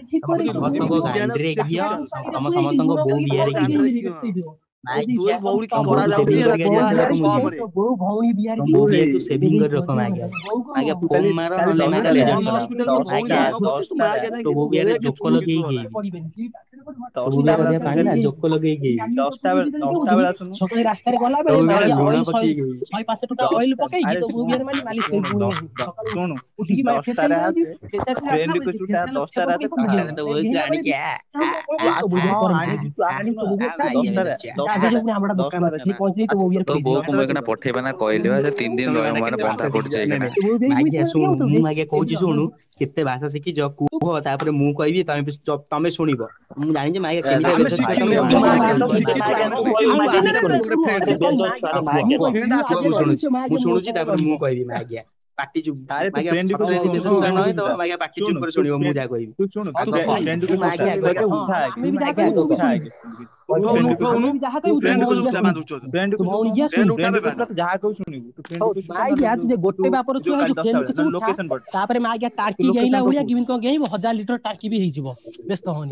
ତମ ସମସ୍ତଙ୍କ ଗାଣ୍ଡିରେ ଘିଅ, ତମ ସମସ୍ତଙ୍କ ବୋଉ ବିହାରେ ଘିଅ। ମାଗିଆ, ତମ ବୋଉକୁ ସେଭିଂ କରିକି ଆଜି ଆସିଲା ମୁଁ ଯିବି। ତମ ବୋଉ ବିହାରେ ତୁ ସେଭିଂ କରି ରଖ ମାଗିଆ। ମାଗିଆ ତୁ କାଲି ଫୋନ ମାର, କାଲି ନହେଲେ ମାଗିଆ ଦଶଟାରେ ରେଜଲ୍ଟ ଚଲାଅ। ଦଶଟା ମାଗିଆ ଦଶଟାରେ ତୋ ବୋଉ ବିହାରେ ଜୋକ ଲଗେଇକି ଘେଇବି। ତୋ ବୋଉ ଦଶଟା ବିହାରେ ବେଳେ ଅଧିକା ଆସୁନୁ ପାଣି ନା କାଲି। ଜୋକ ଲଗେଇକି ଘେଇବି। 10ଟା ବେଳେ, 10ଟା ବେଳେ ଆସୁନୁ। ତୋ ବୋଉ ବିହାରେ ଲୁଣ ପକେଇକି ଘେଇବି। 10ଟା, ଆରେ ଶୁଣୁ, ଆରେ ଶୁଣୁ, ଶୁଣୁ, 10ଟାରେ ଆସେ, ଫ୍ରେଣ୍ଡ ରିକ୍ୱେଷ୍ଟ ଉଠା, 10ଟାରେ ଆସେ କଥା 10ଟାରେ ହବା। ତୋ ବୋଉକୁ ଆଣିକି ଆ ଆ ତୁ ଆ ଆସୁନୁ, ଆ ହଁ ଆ ଆଣିବି, ତୁ ଆ ଆସୁନୁ। ଆ ମାଗିଆ 10ଟାରେ, ବେଦୁଚୁଆ। 10ଟାରେ, 10ଟାରେ ତୋ ଆସିବୁ, ବୋଉକୁ ମୁଁ 10ଟାରେ ଏଇଖିଣା ଆସିବୁ। ପଠେଇବା ନା କହିଲି ବା, ସେ 3 ଦିନ ତମେ ରହିବ ମାନେ ମାନେ କେତେ ବନ୍ଧା ଭାଷା ପଡିଛି ଶିଖିଛ? ନାଇଁ ଏଇଖିଣା। ନାଇଁ ମାଗିଆ ଶୁଣୁ, ମୁଁ ମାଗିଆ କହୁଛି ଶୁଣୁ, କେତେ ଭାଷା ଶିଖିଛ କୁହ, ତାପରେ ମୁଁ କହିବି, ତମେ ତମେ ଶୁଣିବ। ମୁଁ ଜାଣିଛି ମାଗିଆ କେମିତିଆ ଆମେ ବେଦ ଛୁଆ ଶିଖିନୁ, ତମେ ଆଉ ତୁ ମୁଁ ମାଗିଆ, ଜାଣିଛି। ତୁ ଶିଖିଛୁ, ଆମେ ଶିଖିନୁ। ତୁ ଆସିଲେ ଗୋଟେ ଫ୍ରେଣ୍ଡ ହଁ କୁହ କୁହ ଫ୍ରେଣ୍ଡ କୁହ, ଆସିଲେ ମୁଁ କହିବୁ। ଶୁଣୁଛି, ମୁଁ ଶୁଣୁଛି, ତାପରେ ମୁଁ କହିବି। ମାଗିଆ ପାଟି ଚୁପ୍। ଆରେ ତୁ ମାଗିଆ ଫ୍ରେଣ୍ଡ ସତରେ ରିକ୍ୱେଷ୍ଟ ଯଦି ଶୁଣୁ, ବେଦ ଫ୍ରେଣ୍ଡ ଛୁଆ ନୁହେଁ ରିକ୍ୱେଷ୍ଟ ତ ଉଠା। ମାଗିଆ ପାଟି ଚୁପ୍ ଶୁଣୁ କରି ତୁ ଶୁଣିବ ମୁଁ ଫ୍ରେଣ୍ଡ ଯାହା କହିବି। ତୁ ଶୁଣୁ, ହଁ ତୁ ତୁ କହ। ଫ୍ରେଣ୍ଡ ତୁ ରିକ୍ୱେଷ୍ଟ ଉଠା, ମାଗିଆ ତୁ ଆଗ ଆଗେ କହ। ଉଠା ଆଗେ। ତୁ ମାଗିଆ ଆଗ ଉଠା କହ। ଆଗେ। ତୁ ଉଠଉନୁ, ଫ୍ରେଣ୍ଡ ରିକ୍ୱେଷ୍ଟ ଉଠଉନୁ, ଫ୍ରେଣ୍ଡ ଫ୍ରେଣ୍ଡ ରିକ୍ୱେଷ୍ଟ କୁ ଉଠା। ଉଠା ବାନ୍ଧୁଛୁ, ଫ୍ରେଣ୍ଡ ରିକ୍ୱେଷ୍ଟ ଉଠଉନୁ। ଫ୍ରେଣ୍ଡ ଉଠା ଫ୍ରେଣ୍ଡ ବେ ରିକ୍ୱେଷ୍ଟ ବାଣ୍ଡ। ତୁ ଯାହା କହିବୁ ଶୁଣିବୁ। ତୁ ଫ୍ରେଣ୍ଡ ରିକ୍ୱେଷ୍ଟ ଉଠା, ନହେଲେ ଯୋଉ ତୁ ଯୋଉ କାଲି 10ଟା ବେଳେ ନହେଲେ ଲୋକେସନ ପଠା। ତୁ ଲୋକେସନ ପଠଉଛୁ।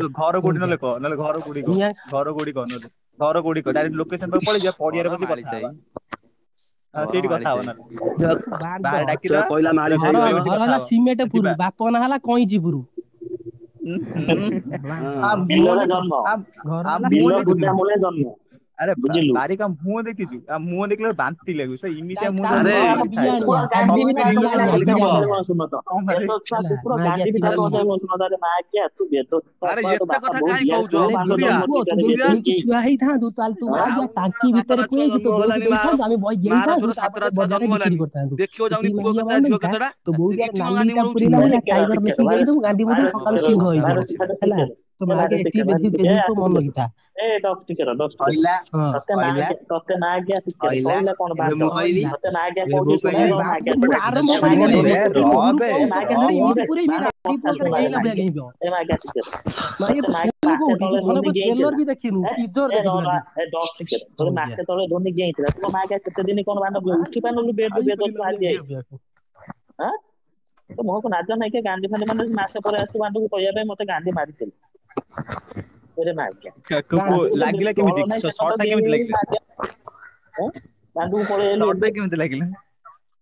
ତୁ ଘର କୋଉଠି ନହେଲେ କହ, ନହେଲେ ଘର କୋଉଠି କହ, ଘର କୋଉଠି କହ, ନହେଲେ ଘର କୋଉଠି କହ, ଡାଇରେକ୍ଟ ଲୋକେସନ ପାଖକୁ ପଳେଇ ଯିବା, ପଡିଆରେ ଘର ବସି କଥା ମାଳିସାହି, ହବା। ହଁ ଘର ସେଇଠି କଥା ହବା, ମାଳିସାହି। ନହେଲେ ବାହାରେ ଡାକିଦବା, କହିଲା ପୁରା ମାଳି ଘରେ ବସି କଥା ହବା। ଯିବା। ଉଁ ହୁଁ। ଆ ମୁହଁ ବିଲରେ ଦେଖିଛୁ? ଜନ୍ମ, ଆ ମୁହଁ ବିଲ ଦେଖିଛୁ? ବୁଦା ମୂଳେ ଜନ୍ମ, ଆରେ ବୁଝିଲୁ? ବାରିକ ମୁହଁ ଦେଖିଛୁ? ଆ ମୁହଁ ଦେଖିଲେ ବାନ୍ତି ଲାଗୁଛି। ସେ ଏମିତିଆ ମୁହଁ ଆରେ ସବୁ ଆମ କଣ ଥାଏ? କୁକୁର ଗାଣ୍ଡି ବି ସବୁଦିନ ତାଠୁ ରିଲ ବଢିଆ ଚାଲିଥିବ। ଚାଲିଥିବ। ବଂଶୁନତ ହଁ ବେଦ ଛୁଆ ଆରେ। କୁକୁର ଗାଣ୍ଡି ବି ଆରେ ତାଠୁ ଅଧିକା ବଂଶୁନତ। ଆରେ ମାଗିଆ, ତୁ ବେଦ ଆରେ ତୋ ଏତେ ବାପା କଥା ବୋଉ କାହିଁ ବିହାରେ କହୁଛ କୋଉ ବାଣ୍ଡ ଗୁଡିଆ? ଜନ୍ମ ଦେଇଛନ୍ତି ଗୁଡିଆ ଆଁ? ଆଉ 7ଟା ଛୁଆ ଜନ୍ମ ହେଲାଣି ମାର, ମାର ଛୋର 7ଟା ଛୁଆ ଜନ୍ମ ହେଲାଣି, ଦେଖିବ ଯାଉନି ପୁଅ କେତେଟା ଝିଅ କେତେଟା, କିଛି କଣ ଗାଣ୍ଡି ମରଉଛି। ଟିକେ ରହ, ଟିକେ ରହ, ଭାଇରସ, ଭାଇରସ ଟିକେ ରହ, ଭାଇରସ ଟିକେ ରହ। ଏ ଭାଇରସ ଟିକେ ରହ, ଟିକେ ଆସେ ଟିକେ। ଏ ଡକ୍ସ ଟିକେ ରହ, ଡକ୍ସ ଟିକେ ରହ। ସଇଲା, ତତେ ସଇଲା, ମାଗିଆ, ତତେ ମାଗିଆ ଟିକେ ରହ, ସଇଲା। କହିଲା କଣ ଏବେ ବାଣ୍ଡ? ମୁଁ କହିବି, ତତେ ମାଗିଆ ଏବେ କହୁଛି ମୁଁ ଶୁଣେ କହିବି। ରହ, ମାଗିଆ ଏ ଶୁଣେ ମାଗିଆ ବେ, ଶୁଣେ, ରହ ବେ, ଏ ମାଗିଆ ରହ ମ। ଶୁଣୁ ବେ ବାଣ୍ଡ, କଥା ଶୁଣାରେ ମାଗିଆ। ଏ ମାଗିଆ ଟିକେ ରହ। ତତେ ମାଗିଆ ମାସେ ତଳେ ଧୋନି ଗେଇଥିଲା। ଏ ଏ ରହ ରହ, ଏ ଡକ୍ସ ଟିକେ ରହ। ତୋତେ ମାସେ ତଳେ ଧୋନି ଗେଇଥିଲା, ତୁ ମାଗିଆ କେତେ ଦିନ କଣ ବାଣ୍ଡ ଉଠି ପାରୁନୁ ବେଡରୁ? ବେଦ ଛୁଆ ଆଜି ଆଇଛୁ ଆଁ, ତୋ ମୁହଁକୁ ନାଜ ନାଇଁ କି? ଗାଣ୍ଡି ଫାଣ୍ଡି ମାନେ ମାସେ ପରେ ଆସିଛୁ ବାଣ୍ଡକୁ କହିବା ପାଇଁ ମତେ ଗାଣ୍ଡି ମାରିଥିଲି ରେ ମାଗିଆ। ଲାଗିଲା ଦଳ କେମିତି ନାହିଁ ସେ ସଟ୍ ଟା, କେମିତି ଲାଗିଲା? ମାଗିଆ ବାଣ୍ଡକୁ ପଳେଇ ଆଇଲୁ ସଟ୍ ଟା ଏବେ କେମିତି ଲାଗିଲା?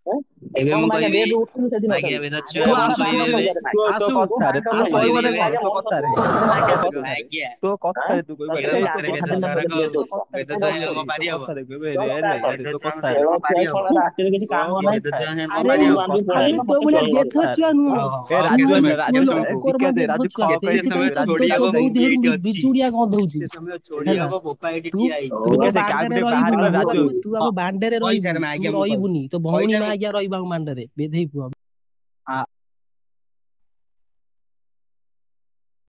ଆଁ? ଏବେ କଣ ମୁଁ ମାଗିଆ କହିବି। ବେଡରୁ ଉଠୁନୁ ସେଦିନ ମାଗିଆ ଠାରୁ? ବେଦ ଛୁଆ ତୁ ମୁଁ ଆସୁ, କହିବି ଏବେ। ତୁ ତୋ ଆସୁ କଥାରେ ତୁ ଆସୁ କହିବୁ କହିବି ନା ଏବେ। କଣ? ମାଗିଆ ତୋ ମୋର କଥାରେ, ମାଗିଆ ତୋ କଥାରେ, ମାଗିଆ ତୋ କଥାରେ ତୁ କହିବୁ। ତତେ ଆରେ ତୋ ସତରେ ଗାଣ୍ଡି ବେଦ ଫାଣ୍ଡି କଥାରେ, ଛୁଆରାକ, ନକଲେ ବେଦ ତୋ ଛୁଆ କଥାରେ ବେଦ ଛୁଆ ତୁ ସାଙ୍ଗେ କଣ କହିବୁ, ତୋ ପାରି ହବ? କଥାରେ କହିବୁ। ଆରେ ଆରେ ବେଦ ଆରେ ତୋ ଛୁଆଙ୍କ କଥାରେ, ସାଙ୍ଗେ କଣ ପାରି ଖେଳ ହବ? ଛୁଆ ରାତିରେ କିଛି ତୋ କାମ ନାହିଁ। ବେଦ କଥାରେ, ଛୁଆଙ୍କ ସାଙ୍ଗେ କଣ ତୋ ପାରି ହବ? କଥାରେ, ମତେ ତୋ ପଳେଇ କଥାରେ। ହଉ ହଉ ଏ ହଉ, ରାଜୁ କେତେ ସମୟ, ଆସିଲା, ରାଜୁ କେତେ ଆସିଲା। ସମୟ ଏ କହୁ, ଟିକା ଦେ ରାଜୁ, ଖ କେତେ କହିକି ସମୟ ଶୁଣିବୁ ରାଜୁ। ଛୋଡି ରାଜୁ ହବ ମୁଁ ସାଙ୍ଗେ ବି ଏଇଠି ଅଛି। କେତେ ସମୟ ଛୋଡି ହବ ବୋପା ଏଇଠି ଠିଆ ହେଇଛି। ଟିକା ଦେ, କାହାକୁ ଟିକେ ବାହାର କର ରାଜୁ। ହଁ, କହିସାରେ ମାଗିଆ, ମୁଁ କହିବି, କହିସାରେ। ଆ